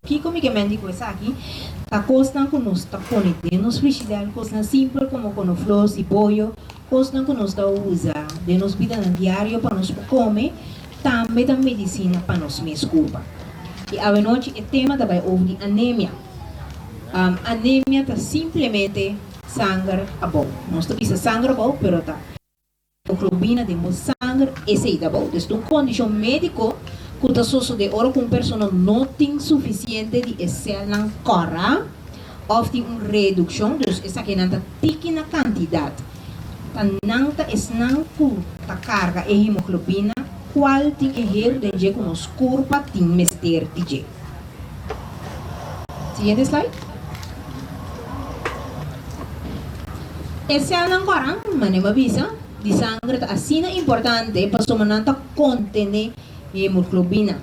Kiko mi ke men di ku esaki? Ta kosnan ku nos ta pone den nos frishidèr, kosnan simpel komo konofló, siboyo, kosnan ku nos ta usa den nos bidanan diario pa nos por kome, tambe ta medisina pa nos mes kurpa. I awenochi e tema ta bai over di anemia. Anemia ta simplemente sanger abou. Nos ta bisa sanger abou, pero ta. Hemoglobina den bo sanger esei ta bou. Dus ta un kondishon médiko ku ta sosodé ora ku un persona no tin sufisiente di e sèlnan kòrá òf tin un redukshon, dus esakinan ta tiki na kantidat. Ta nan ta esnan ku ta karga e hemoglobina kual tin e heru den dje ku nos kurpa tin mester di dje. Siguiente slide. E sèlnan kòrá, manera mi a bisa, di sanger ta asina importante pasobra nan ta kontené hemoglobina.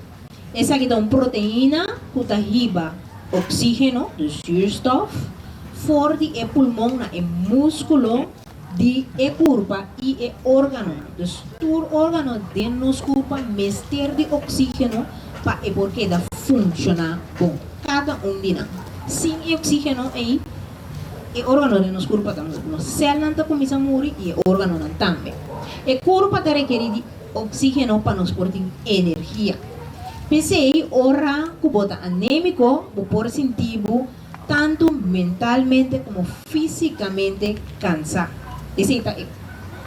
Esaki ta un proteina ku ta hiba oksígeno, dus zuurstof, for di e pulmon na e múskulo di e kurpa i e órganonan. Dus tur órgano den nos kurpa mester di oksígeno pa e por keda funshoná bon, kada un di nan. Sin e oksígeno ei, e órgano den nos kurpa ta muri. Nos sèlnan ta kuminsá muri i e órganonan tambe. E kurpa ta rekerí di oksígeno pa nos por tin energia. P'esei, ora ku bo ta anémiko, bo por sinti bo tantu mentalmente komo físikamente kansá. Esei ta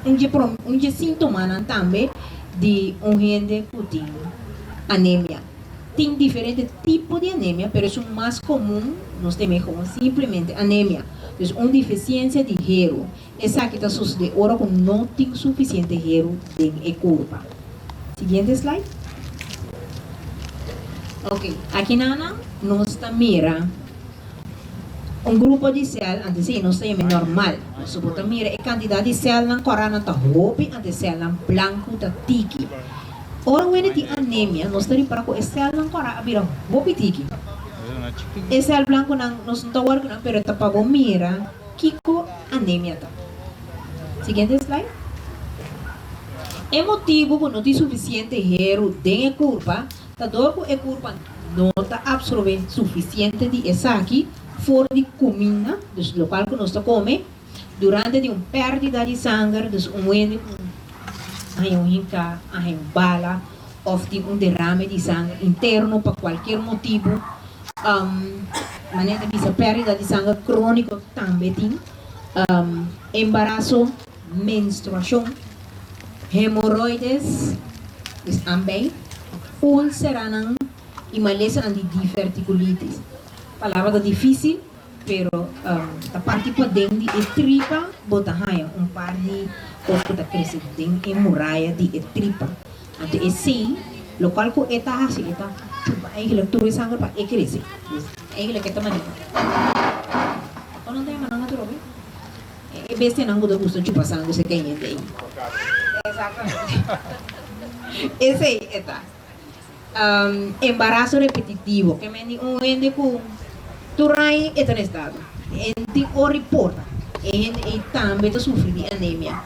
un dje un dje síntomanan tambe di un hende ku tin anemia. Tin diferente tipo di anemia, pero esun mas komun nos ta mihó simplemente anemia, dus un difisiensia di heru. Esaki ta sosodé ora ku no tin sufisiente heru den e kurpa. Siguiente slide. Ok, aki nan nos ta mira un grupo di sèl, antes ei nos ta yama e normal. Pasobra bo ta mira e kantidat di sèlnan kòrá nan ta hopi, antes sèlnan blanku ta tiki. Ora un hende tin anemia, nos ta ripara ku e sèlnan kòrá a bira hopi tiki. E sèl blankunan nos no ta wòrdu ku nan, pero ta pa bo mira. Kiko anemia ta? Siguiente slide. E motibu ku no tin sufisiente heru den e kurpa ta dor ku e kurpa no ta apsorbé sufisiente di esaki for di kuminda, dus lokual ku nos ta kome, durante di un pèrdida di sanger, dus un wende ku haña un hinká, a haña un bala òf tin un derame di sanger interno pa kualkier motibu. Manera ta bisa pèrdida di sanger króniko tambe tin, embaraso, menstruashon, hemorroides, dus ambei, úlseranan i malesanan di divertikulitis. Palabra ta difísil, pero ta parti paden di e tripa bo ta haña un par di kos ku ta krese den e muraya di e tripa. Anto esei, lokual ku e ta hasi, e ta chupa eigenlijk tur e sanger pa e krese. Dus eigenlijk e ta manera, kon nan ta yama nan atrobe? E bestianan ku ta gusta chupa sanger se kende ei. Exactamente. Esei e ta. Embaraso repetitivo, ke men di un hende ku tur aña e ta na estado, e tin ora i porta, e hende ei tambe ta sufri di anemia,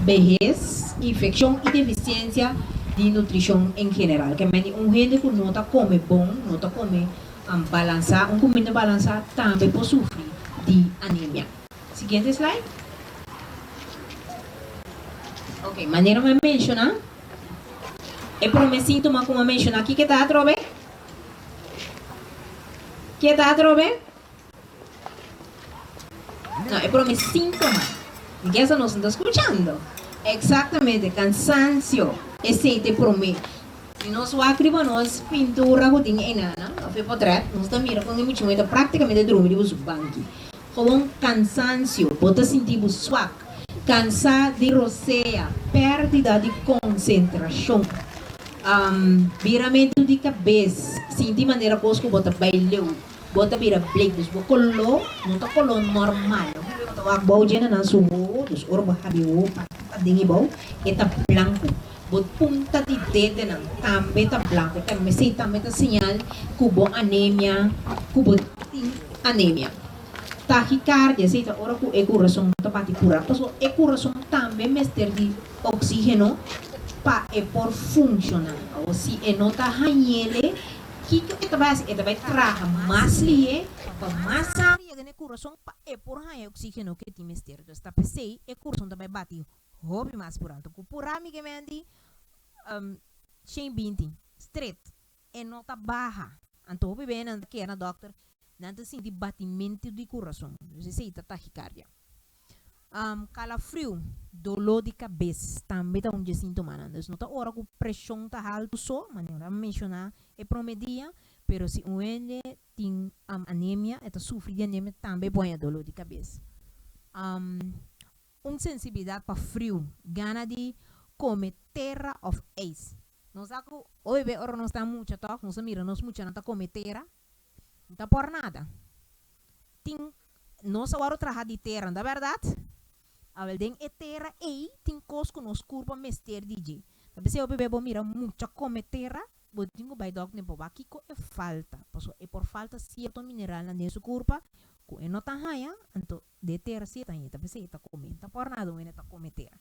behes, infekshon i defisiensia di nutrishon en general. Ke men di un hende ku no ta kome bon, no ta kome balansá, un kuminda balansá tambe por sufri di anemia. Siguiente slide. Ok, manera mi a menshoná. E prome síntoma ku mi a menshoná aki ke ta atrobe? Ke ta atrobe? No, e prome síntoma. Mi kesa nos no ta skuchando. Eksaktamente, kansansio. Esei ta e prome. Si nos wak riba nos pintura ku tin einan, òf e potrèt, nos ta mira kon e muchanan ta praktikamente drumi riba su banki. Gewoon kansansio, bo ta sinti bo swak, kansá di rosea, pèrdida di konsentrashon, biramentu di kabes, sinti manera kos ku bo ta bai leu, bo ta bira blek, dus bo koló no ta koló normal. Hopi bo ta wak bou djena nan su wowo, dus ora bo habi wowo parti paden i bou, e ta blanku. Bo punta di dedenan tambe ta blanku. Esei tambe ta señal ku bo anemia, ku bo tin anemia. Tachicardia, esei ta ora ku e kurason ta bati pura. Pasobra e kurason tambe mester di oxígeno pa e por funshoná. Awor si e no ta hañ'ele. Kiko e ta bai hasi? E ta bai traha mas lihé pa mas sangre yega na e kurason pa e por haña e oksígeno ku e tin mester. Dus ta p'esei e kurason ta bai bati hopi mas purá. Anto ku purá mi ke menti 120 stret e no ta baha. Anto hopi bes nan ta keda na dòkter, nan ta sinti batimentu di kurason. Dus esei ta takikardia. Kalafriu, doló di kabes tambe ta un dje sintomanan. Dus no ta ora ku preshon ta haltu so, manera a menshoná e promé dia, pero si un hende tin anemia, e ta sufri di anemia, tambe e por haña doló di kabes. Un sensibilidat pa friu, gana di kome tera òf eis. Nos sa ku hopi be ora nos ta mucha tòg, nos a mira nos muchanan ta kome tera, no ta por nada. Tin nos a wòrdu traha di tera, no ta bèrdat? Awel den e tera ei tin kos ku nos kurpa mester di dje. Ta p'esei hopi be bo mira mucha kome tera, bo tin ku bai dòkter pa wak kiko e falta, pasobra e por falta sierto mineralnan den su kurpa ku e no ta haña, anto de tera si e ta haña, ta p'esei e ta kome. No ta por nada un hende ta kome tera.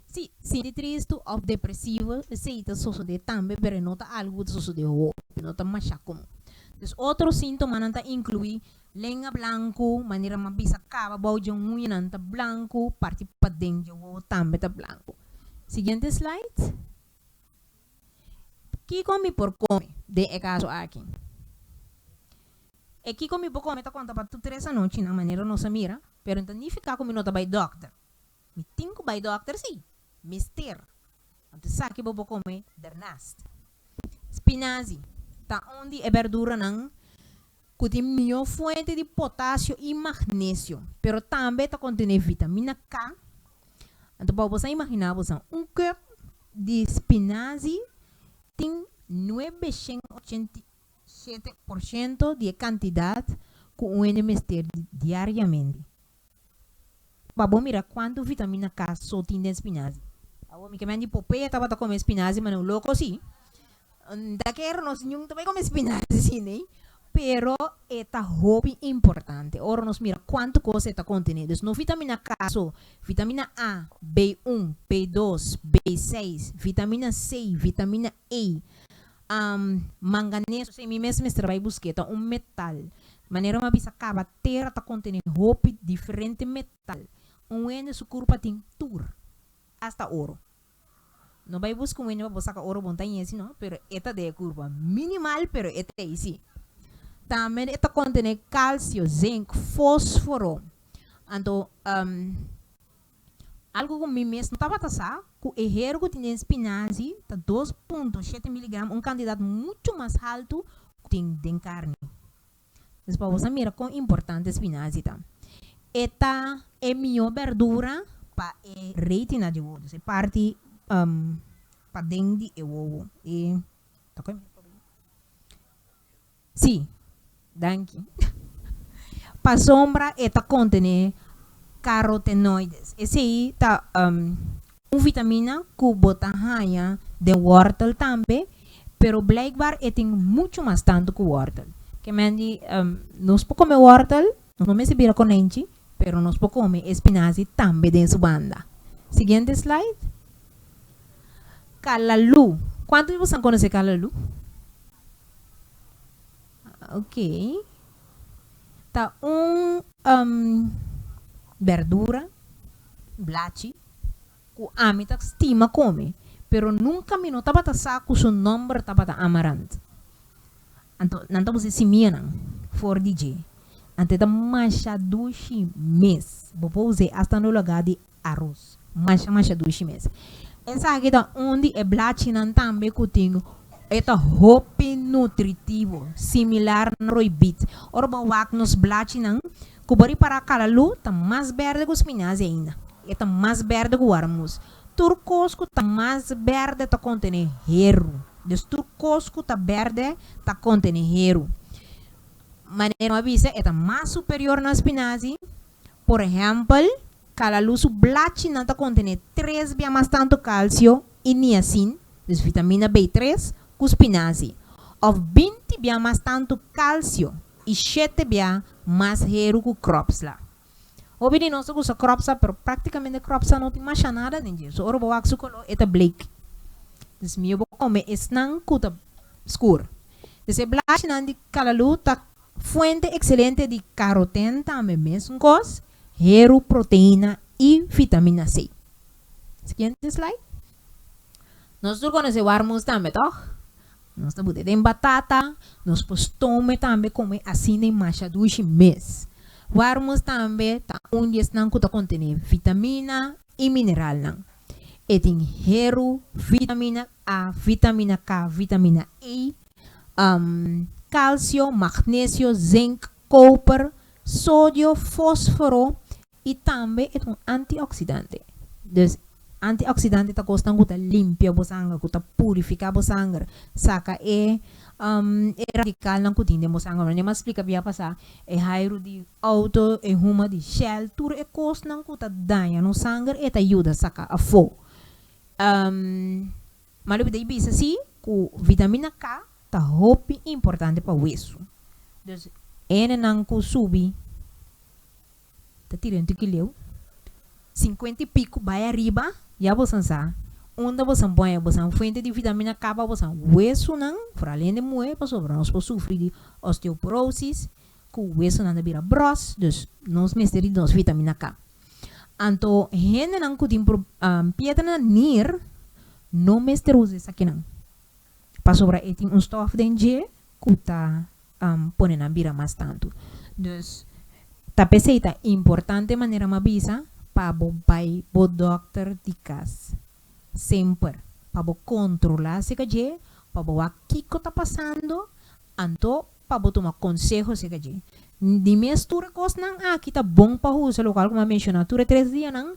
Sí, sinti tristu òf depresivo, esei ta sosodé tambe, pero e no ta algu ku ta sosodé hopi, no ta mashá komun. Dus otro síntomanan ta inkluí lenga blanku, manera mi a bisa kaba bou dje huñanan ta blanku, parti paden dje wowo tambe ta blanku. Siguiente slide. Kiko mi por kome den e kaso aki? E kiko mi por kome ta konta pa tur tres anochinan manera nos a mira, pero no ta nifiká ku mi no ta bai dòkter. Mi tin ku bai dòkter sí, mester. Anto esaki bo por kome dernast. Spinazi ta un di e bèrduranan ku tin mihó fuente di potasio i magnesio, pero tambe ta kontené vitamina K. Anto pa bo sa imaginá bo sa un kùp di spinazi tin 987% di e kantidat ku un hende mester diariamente. Pa bo mira kuantu vitamina K so tin den spinazi. Awor mi ke men di Popeye tabata kome spinazi manera un loko si. N ta kere nos niun ta bai kome spinazi si nei. Pero e ta hopi importante ora nos mira kuantu kos e ta kontene. Dus no vitamina K so, vitamina A, B un, B dos, B seis, vitamina C, vitamina E, manganeso, mi mes mester bai busk'é, ta un metal. Manera mi a bisa kaba, tera ta kontené hopi diferente metal. Un hende su kurpa tin tur, asta oro. No bai buska un hende pa bo saka oro bon ta yesi no, pero e ta den e kurpa. Minimal, pero e ta ei si. Tambe e ta kontené kalsio, zink, fosforo. Anto, Algu ku mi mes no tabata sa, ku e heru ku tin den spinazi ta 2.7 miligram, un kantidat muchu mas haltu ku tin den karni. Dus pa bo sa mira kon importante spinazi ta. E ta e mihó bèrdura pa e retina di wowo, dus e parti paden di e wowo. E ta koe mi? Sí, danki. Pasobra e ta kontené karotenoides. Esei ta un vitamina ku bo ta haña den wòrtel tambe, pero blijkbaar e tin muchu mas tantu ku wòrtel. Ke men di nos por kome wòrtel, nos no mester bira konenchi, pero nos por kome e spinazi tambe den su banda. Siguiente slide. Kalalu. Kuantu di boso konosé kalalu? Ok. Ta un berdura, blachi, ku ami ta stima kome, pero nunka mi no tabata sa ku su nòmber tabata amarant. Anto nan ta usa e simianan for di dje. Anto e ta masha dushi mes. Bo por us'é asta na lugá di aros. Masha masha dushi mes. Esaki ta un di e blachinan tambe ku tin e ta hopi nutritivo, similar na roibit. Ora bo wak nos blachinan ku bo ripará kalalu ta mas bèrdè ku spinazi ainda. E ta mas bèrdè ku warmus. Tur kos ku ta mas bèrdè ta kontené heru. Dus tur kos ku ta bèrdè ta kontené heru. Manera mi a bisa e ta mas superior na spinazi. Por ehèmpel, kalalu su blachinan ta kontené tres bia mas tantu kalsio i niacin, dus vitamina B tres, ku spinazi, òf 20 bia mas tantu kalsio i shete bia mas heru ku kròpsla. Hopi di nos ta gusta kròpsla, pero práktikamente kròpsla no tin masha nada den dje. So ora bo wak su koló e ta bleek. Dus mihó bo kome esnan ku ta skur. Dus e blachinan di kalalú ta fuente ekselente di karoten tambe mesun kos, heru, proteina i vitamina C. Siguiente slide. Nos tur konosé warmus tambe tòg? Nos ta bute den batata, nos por stome tambe kome asina i masha dushi mes. Warmus tambe ta un di esnan ku ta kontené vitamina i mineralnan. E tin heru, vitamina A, vitamina K, vitamina E, kalsio, magnesio, zink, koper, sodio, fosforo i tambe e ta un antioksidante. Dus antioksidante ta kosnan ku ta limpia bo sanger, ku ta purifiká bo sanger, saka e e radikalnan ku tin den bo sanger. Manera mi a splika bia pasá, e hairu di auto, e huma di shell, tur e kosnan ku ta daña nos sanger e ta yuda saka afó. Ma lo bida bisa si ku vitamina K ta hopi importante pa wesu. Dus enenan ku subi ta tira un tiki leu, sinkuenta i piku bai ariba, ya bosan sa unda bosan pone bosan fuente di vitamina K pa bosan wesunan, foral hende muhe pasobra nos por sufri di osteoporosis ku wesunan ta bira bros, dus nos mester di nos vitamina K. Anto hendenan ku tin piedra na nir no mester usa esakinan, pasobra e tin un stof den dje ku ta pone nan bira mas tantu. Dus ta p'esei ta importante manera mi a bisa pa bo bai bo dòkter di kas semper pa bo kontrolá seka dje, pa bo wak kiko ta pasando, anto pa bo tuma konseho seka dje. Di mes tur e kosnan aki ta bon pa usa lokual ku mi a menshoná tur e tres dianan,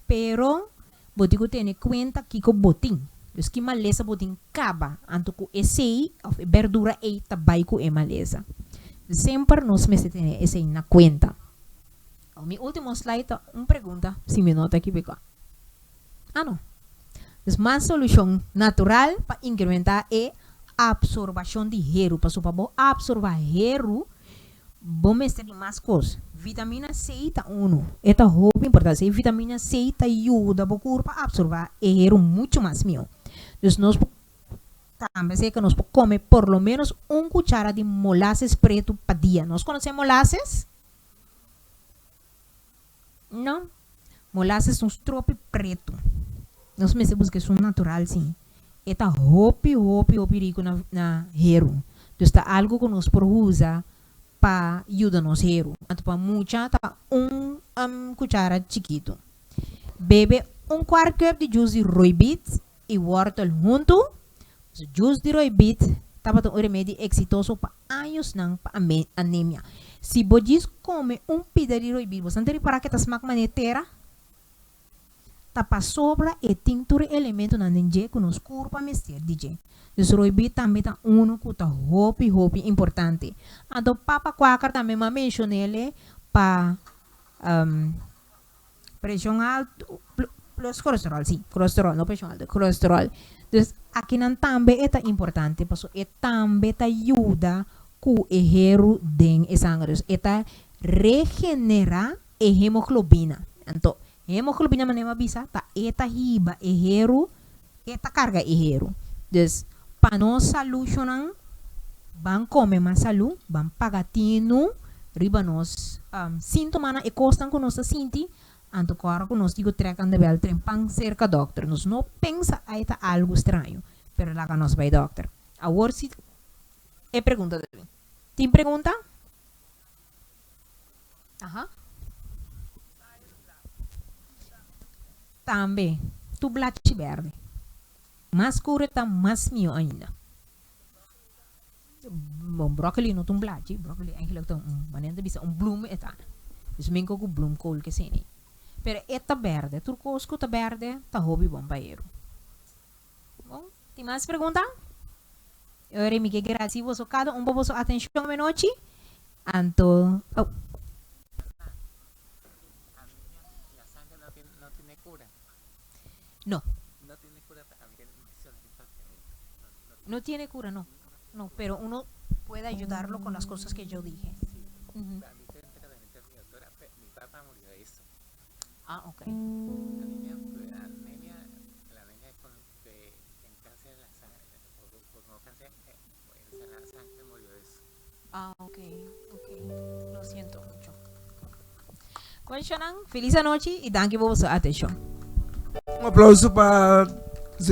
pero bo tin ku tene kuenta kiko bo tin. Dus ki malesa bo tin kaba, anto ku esei òf e bèrdura ei ta bai ku e malesa. Semper nos mester tene esei na kuenta. Mi último slide ta un pregunta, si mi no ta ekiboká. Ah no. Dus mas solushon natural pa inkrementá e apsorbashon di heru. Pasobra pa bo apsorbá heru, bo mester di mas kos. Vitamina C ta unu. E ta hopi importante. E vitamina C ta yuda bo kurpa apsorbá e heru muchu mas mihó. Dus nos por tambe sey ku nos por kome por lo ménos un kuchara di molases pretu pa dia. Nos konosé molases? No. Molases ta un stropi pretu. Nos mester buska esun natural si. E ta hopi hopi hopi riku na na heru. Dus ta algu ku nos por usa pa yuda nos heru. Anto pa mucha ta un kuchara chikitu. Bebe un kuart kùp di jus di roibit i wòrtel huntu. Jus di roibit tabata un remedi eksitoso pa añosnan pa anemia. Si bo djis kome un pida di roibit, bo san ta ripará ku e ta smak manera tera? Ta pasobra e tin tur e elementonan den dje ku nos kurpa mester di dje. Dus roibit tambe ta unu ku ta hopi hopi importante. Anto papa kwakar tambe m'a menshon'el pa Preshon altu plus kolesterol, si, kolesterol, no preshon altu, kolesterol. Dus akinan tambe e ta importante pasobra e tambe ta yuda ku e heru den e sanger. Dus e ta regenerá e hemoglobina. Anto, hemoglobina manera mi a bisa ta e ta hiba e heru, e ta karga e heru. Dus pa nos salú shonnan ban kome mas salú, ban paga tinu riba nos síntomanan, e kosnan ku nos ta sinti, anto ku ora ku nos diku trèk aan de bèl tren pan serka dòkter. Nos no pensa ai ta algu straño, pero laga nos bai dòkter. Awor si e pregunta ta bin. Tin pregunta? Aha. Tambe tur blachi berde. Mas scuro e ta mas mihó ainda. Bon, broccoli no ta un blachi, broccoli eigenlijk ta un, manera ta bisa un bloem e ta. Dus minko ku bloemkool ke esei. Pero e ta berde, tur kos ku ta berde ta hopi bon pa eru. Bon, tin mas pregunta? E ora mi ke grasi boso kada un pa boso atenshon menochi. Anto, oh. La sangre no tiene, no tiene cura. No. No tiene cura, a mí No tiene cura, no. No, pero uno puede ayudarlo con las cosas que yo dije. Sí. A mí mi doctora, mi papá murió de eso. Ah, ok. Anemia, anemia, la anemia con, de, en cáncer. descanse, eh, la sangre murió de eso. Ah, ok. Lo siento mucho. Bueno, Shonan, felis anochi i danki pa boso atenshon. Un aplauso pa.